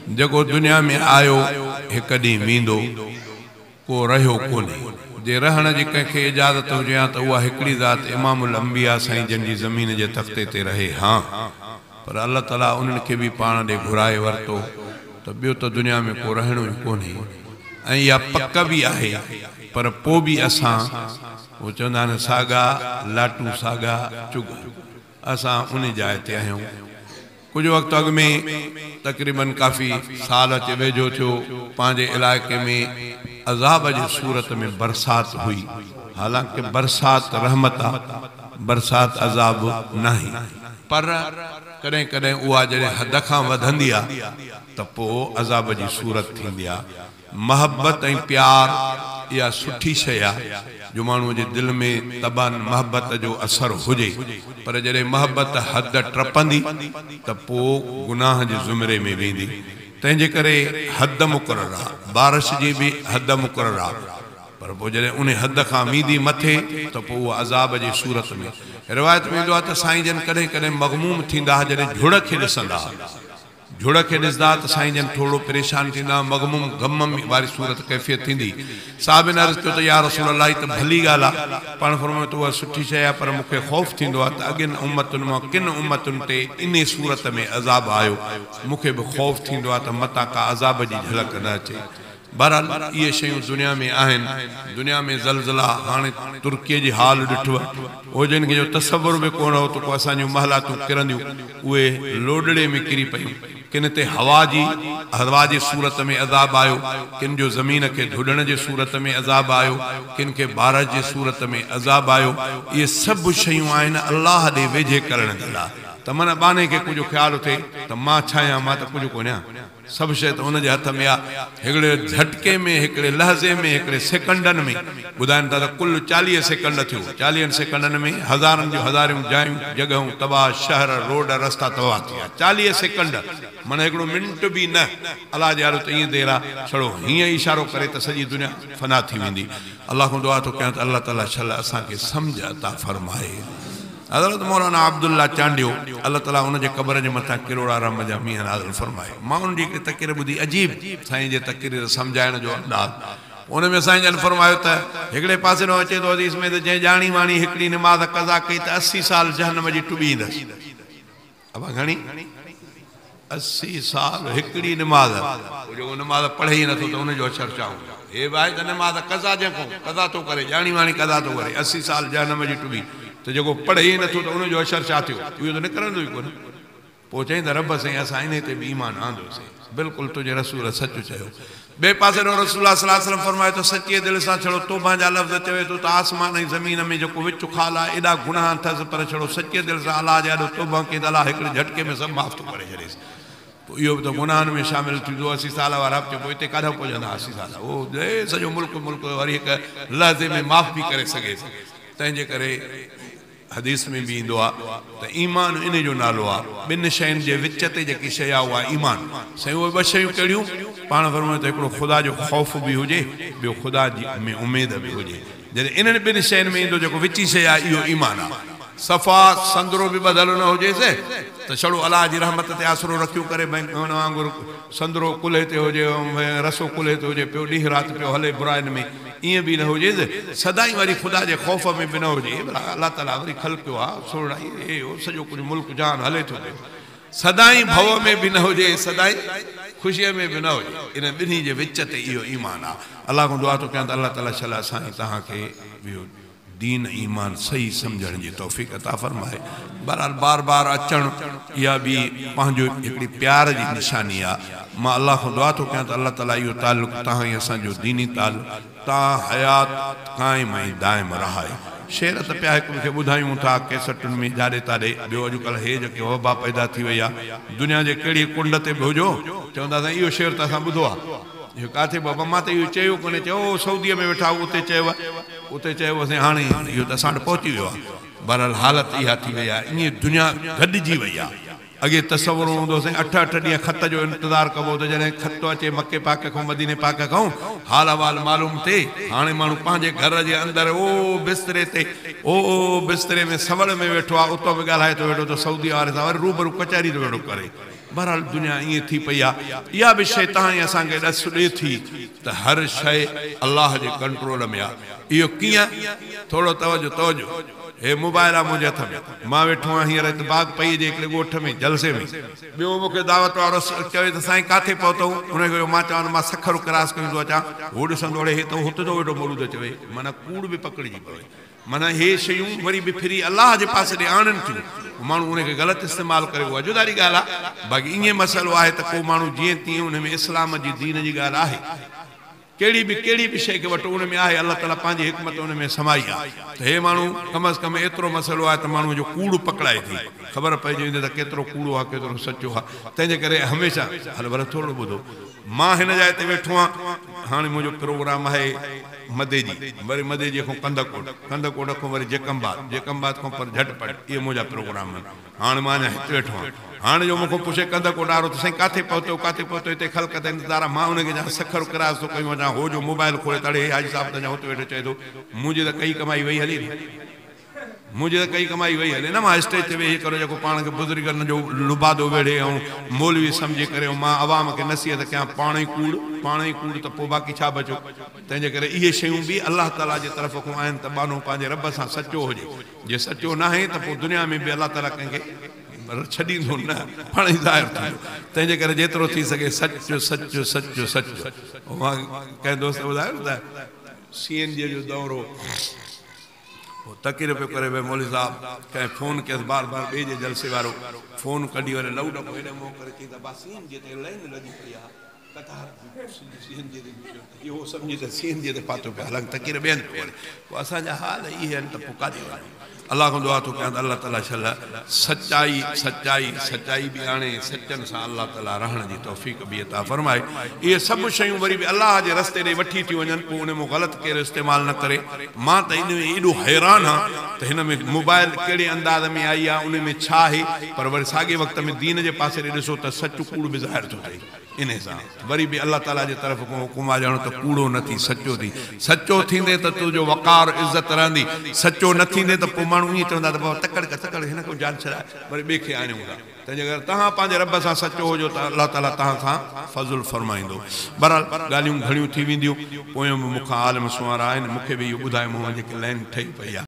जेको दुनिया में आयो हिक ॾींहुं वेंदो, को रहियो कोन्हे। जे रहण जी कंहिंखे इजाज़त हुजे हा त उहा हिकिड़ी ज़ात इमामुल अंबिया साईं जन जी ज़मीन जे तख़्ते ते रहे हा, पर अलाह ताला उन्हनि खे बि पाण ॾे घुराए वरितो त ॿियो त दुनिया में को रहणो ई कोन्हे। ऐं इहा पक बि आहे, पर पोइ बि असां उहो चवंदा आहिनि साॻा लाटू साॻा चुग, असां उन जाइ ते आहियूं। कुझु वक़्तु अॻु में तक़रीबन काफ़ी साल अचे वेझो थियो, पंहिंजे इलाइक़े में अज़ाब जी सूरत में बरसात हुई। हालांकि बरसात रहमत आहे, बरसात अज़ाब नाहे, पर कॾहिं कॾहिं उहा जॾहिं हद खां वधंदी आहे त पोइ अज़ाब जी सूरत थींदी आहे। मोहबत ऐं प्यार इहा सुठी शइ आहे जो माण्हूअ जे दिलि में तबान मोहबत जो असरु हुजे, पर जॾहिं मोहबत हद टपंदी त पोइ गुनाह जे ज़ुमरे में वेंदी। तंहिंजे करे हद मुक़ररु आहे, बारिश जी बि हद मुक़ररु आहे, पर पोइ जॾहिं उन हद खां वेंदी मथे त पोइ उहा अज़ाब जी सूरत में। रिवायत में ईंदो आहे त साईं जन कॾहिं कॾहिं मग़मूम थींदा हुआ जॾहिं झुड़ खे ॾिसंदा हुआ, झुड़ खे ॾिसंदा त साईं जन थोरो परेशान थींदा, मग़मूम ग़म वारी सूरत कैफ़ियत थींदी। साहिबनि अर्ज़ु कयो त या रसूल अल्लाह, त भली ॻाल्हि आहे। पाण फ़रमायो त उहा सुठी शइ आहे, पर मूंखे ख़ौफ़ थींदो आहे त अॻियनि उम्मतुनि मां किन उम्मतुनि ते इन सूरत में अज़ाब आयो, मूंखे बि ख़ौफ़ थींदो आहे त मतां का अज़ाब जी झलक न अचे। बहरहाल इहे शयूं दुनिया में आहिनि। दुनिया में ज़लज़ला, हाणे तुर्कीअ जी हाल ॾिठो उहो जिन खे जो तसवुर बि कोन हो त को असांजूं महलातूं किरंदियूं, उहे लोॾड़े में किरी पयूं। किन ते हवा जी सूरत में अज़ाब आयो, किन जो ज़मीन खे धुॾण जी सूरत में अज़ाब आयो, किन खे बारिश जी सूरत में अज़ाब आयो। इहे सभु शयूं आहिनि अलाह ॾे वेझे करण जे लाइ। त माना ॿाने खे कुझु ख़्यालु थिए त मां छा आहियां, मां त कुझु कोन आहियां, सभु शइ त हुनजे हथ में आहे। हिकिड़े झटके में, हिकिड़े लहज़े में, हिकिड़े सेकंडनि में ॿुधाइनि था त कुल 40 सेकंड थियो। 40 सेकंडनि में हज़ारनि जूं हज़ारियूं जायूं जॻहियूं तबाह, शहर, रोड, रस्ता तबाह थी विया। 40 सेकंड माना हिकिड़ो मिंट बि न। अलाह जे आॾो त ईअं देरि आहे, छड़ो हीअं इशारो करे त सॼी दुनिया फना थी वेंदी। अलाह खां दुआ थो कयां त अलाह ताला शल असांखे सम्झ अता फरमाए। हज़रत मौलाना अब्दुल्ला चांडियो, अलाह ताला उनजे क़बर जे मथां किरोड़ा रहम जा मींहं नाज़िल फरमाए। मां उनजी हिकिड़ी तक़रीर ॿुधी, अजीब साईं जे तक़रीर सम्झाइण जो अंदाज़। उन में साईं जन फरमायो त हिकिड़े पासे ॾांहुं अचे थो हदीस में त जंहिं ॼाणी वाणी हिकिड़ी नमाज़ कज़ा कई त 80 साल जहनम जी टुॿी ईंदसि। अब घणी 80 साल हिकिड़ी नमाज़, जेको नमाज़ पढ़े ई नथो त उनजो असरु छा हूंदो? हे बि आहे त नमाज़ कज़ा जंहिंखां कज़ा थो करे, ॼाणी वाणी कज़ा थो करे, 80 साल जहनम जी टुॿी, त जेको पढ़े ई नथो त उनजो असरु छा थियो? इहो त निकिरंदो ई कोन। पोइ चई त रब साईं असां इन ते बि ईमान आंदोसीं, बिल्कुलु तुंहिंजे रसूल सचु चयो। ॿिए पासे रसूल सल्लल्लाहु अलैहि वसल्लम फरमायो त सच्चे दिलि सां छड़ो तौबा जा लफ़्ज़ चवे थो त आसमान ऐं ज़मीन में जेको विच खाल आहे एॾा गुनाह अथसि, पर छड़ो सच्चे दिलि सां अलाह जे आॾो तौबा कई त अलाह हिकिड़े झटके में सभु माफ़ थो करे छॾेसि। पोइ इहो बि त गुनाहनि में शामिल थींदो। 80 साल वारा बि चओ हिते काॾां पुॼंदा 80 साल, उहो सॼो मुल्क मुल्क वरी हिकु लहज़े में माफ़ बि करे सघे। तंहिंजे करे हदीस में बि ईंदो आहे त ईमान इन जो नालो आहे, ॿिनि शयुनि जे विच ते जेकी शइ आहे उहा ईमान। साईं उहे ॿ शयूं कहिड़ियूं? पाण फरमायो त हिकिड़ो ख़ुदा जो ख़ौफ़ बि हुजे, ॿियो ख़ुदा जी में उमेद बि हुजे। जॾहिं इन्हनि ॿिनि शयुनि में ईंदो जेको विची शइ आहे इहो ईमान आहे। सफ़ा संदरो बि ॿधल न हुजेसि त छड़ो अलाह जी रहमत ते आसरो रखियो करे, भई हुन वांगुरु संदरो कुल्हे ते हुजे, रसो कुल्हे ते हुजे, पियो ॾींहुं राति पियो हले बुराइनि में, ईअं बि न हुजेसि। सदाई वरी ख़ुदा जे ख़ौफ़ में बि न हुजे। अलाह ताला वरी ख़लकियो आहे, सुहिणा हे सॼो कुझु मुल्क जान हले थो पियो। सदाई भव में बि न हुजे, सदाई ख़ुशीअ में बि न हुजे, इन ॿिन्ही जे विच ते इहो ईमान आहे। अलाह खां दुआ थो कयां त अलाह ताला शल असां तव्हांखे ॿियो दीन ईमान सही सम्झण जी तौफ़ीक़ अता फरमाए। बहरहाल बार बार अचणु इहा बि पंहिंजो हिकिड़ी प्यार जी निशानी आहे। मां अलाह खां दुआ थो कयां त अलाह ताला इहो तालुक़ तव्हां ऐं असांजो दीनी तालुक़ ता हयात क़ाइम ऐं दाइम रहाए। शेर त पिया हिकु ॿिए खे ॿुधायूं था कैसटुनि में जाॾे ताॾे। ॿियो अॼुकल्ह हे जेके वबा पैदा थी वई आहे, दुनिया जे कहिड़ी कुंड ते बि हुजो, चवंदा साईं इहो शेर त असां ॿुधो आहे, इहो किथे बाबा मां त इहो चयो कोन्हे, चयो सऊदीअ में वेठा उते चयो आहे, उते चयोसीं, हाणे इहो त असां वटि पहुची वियो आहे। बहरहाल हालत इहा थी वई आहे, ईअं दुनिया गॾिजी वई आहे। अॻे तसवुर हूंदो साईं 8-8 ॾींहं ख़त जो इंतज़ारु कबो त जॾहिं ख़त अचे मके पाक खां मदीने पाक खां हाल अहिवाल मालूम थिए। हाणे माण्हू पंहिंजे घर जे अंदरि ओ बिस्तरे ते ओ बिस्तरे में सवड़ में वेठो आहे, उतां बि ॻाल्हाए थो वेठो त सऊदी वारे सां वरी रूबरू कचहरी थो वेठो करे। بهرحال دنيا ائين ٿي پئي آهي. اها به شيء تهان ئي اسان کي ڏس ڏئي ٿي ته هر شيء الله جي ڪنٽرول ۾ آهي. اهو ڪيئن؟ ٿورو توجه توجه. هي موبائل آهي منهنجي هٿ ۾. مان ويٺو آهيان هينئر هت باغ پئي جي هڪڙي ڳوٺ ۾ جلسي ۾. ٻيو مون کي دعوت وارو چوي ته سائين ڪاٿي پهتو؟ ان کي مان چوان ته مان سکر ڪراس ڪيون ٿو اچان. هو ڏسندو اڙي هي ته هت ٿو ويٺو مولود چوي. معنيٰ ڪوڙ به پڪڙجي پوي. معنيٰ هي شيون وري به ڦري الله جي پاسي ڏي آڻن ٿيون. پوء ماڻهو ان کي غلط استعمال ڪري اها جدا ڳالهه آهي. باقي ائين مسئلو آهي ته ڪو ماڻهو جيئن تيئن ان ۾ اسلام جي دين جي ڳالهه آهي. ڪهڙي به ڪهڙي به شيء کي وٺو ان ۾ آهي الله تعاليٰ پنهنجي حڪمت ان ۾ سمائي آهي ته هي ماڻهو ڪم از ڪم ايترو مسئلو آهي ته ماڻهوء جو ڪوڙ پڪڙائي ٿي خبر پئجي ويندي ته ڪيترو ڪوڙو آهي ڪيترو سچو آهي. تنهن جي ڪري هميشه هل ڀلا ٿورڙو ٻڌو. مان هن جاء تي ويٺو آهيان. هاڻي منهنجو پروگرام آهي مديجي، وري مديجي کان ڪنڌڪوٽ، ڪنڌڪوٽ کان وري جيڪب آباد، جيڪب آباد کان پر جهٽ پٽ، اهي منهنجا پروگرام آهن. هاڻي مان اڃا هت ويٺو آهيان. هاڻي جو مون کان پڇي ڪنڌڪوٽ وارو ته سائين ڪاٿي پهتو، ڪاٿي پهتو، هتي خلق ته انتظار آهي. مان ان کي چوان سکر ڪراس ٿو ڪيون اچان، هو جو موبائل کولي ته اڙي هي حاجي صاحب ته اڃا هت ويٺو چئي ٿو، منهنجي ته ڪئي ڪمائي وئي هلي نه. منهنجي ته ڪئي ڪمائي وئي هلي نه. مان اسٽيج تي ويهي ڪري جيڪو پاڻ کي بزرگن جو لبادو ويڙهي ۽ مولوي سمجهي ڪري ۽ مان عوام کي نصيحت ڪيان پاڻ ئي ڪوڙ، پاڻ ئي ڪوڙ ته پوء باقي ڇا بچيو؟ تنهن جي ڪري اهي شيون به الله تعاليٰ جي طرف کان آهن ته ٻانهو پنهنجي رب سان سچو هجي. جي سچو ناهي ته پوء دنيا ۾ به الله تعاليٰ ڪنهن کي ڇڏيندو نه، پاڻ ئي ظاهر ٿيندو. تنهن جي ڪري جيترو ٿي سگهي سچ سچ سچ سچ. ڪنهن دوست ٻڌايو ته سي اين جي جو دورو پوء تقرير پيو ڪري ڀئي مولوي صاحب ڪنهن فون ڪيس بار بار ٻئي جي جلسي وارو فون ڪڍي وري لائوڊ کان هيڏي منهن ڪري چئي ته ابا سي اين جي تي لائين لڳي پئي آ قطار سي اين جي تي بيٺو اهو سمجهي ته سي اين جي تي ڦاٿو پيو حالانڪ تقرير ٻئي هنڌ پيو ڪري پوء اسان جا حال اهي آهن ته پوء ڪاڏي وڃون. الله کان دعا ٿو ڪيان ته الله تعالي شل سچائي سچائي سچائي به آڻي سچن سان الله تعالي رهڻ جي توفيق به عطا فرمائي. اهي سڀ شيون وري به الله جي رستي ڏي وٺي ٿيون وڃن پوء ان مان غلط ڪير استعمال نه ڪري. مان ته ان ۾ ايڏو حيران هان ته هن ۾ موبائل ڪهڙي انداز ۾ آئي آ ان ۾ ڇا آهي پر وري ساڳي وقت ۾ دين جي پاسي ڏي ڏسو ته سچ ڪوڙ به ظاهر ٿو ٿئي. انهيء سان وري به الله تعاليٰ جي طرف کان حڪم آ ڄڻ ته ڪوڙو نه ٿي سچو ٿي. سچو ٿيندين ته تنهنجو وقار عزت رهندي. سچو نه ٿيندين ته پوء ماڻهو ائين چوندا ته بابا تڪڙ ڪر تڪڙ هن کان جان ڇڏاء وري ٻئي کي آڻيون ٿا. تنهنجي ڪري توهان پنهنجي رب سان سچو هجو ته الله تعاليٰ توهان سان فضل فرمائيندو. بهرحال ڳالهيون گهڻيون ٿي وينديون. پويان به مون کان عالم سنوارا آهن. مون کي به اهو ٻڌايو مون جيڪي لائين ٺهي پئي آ.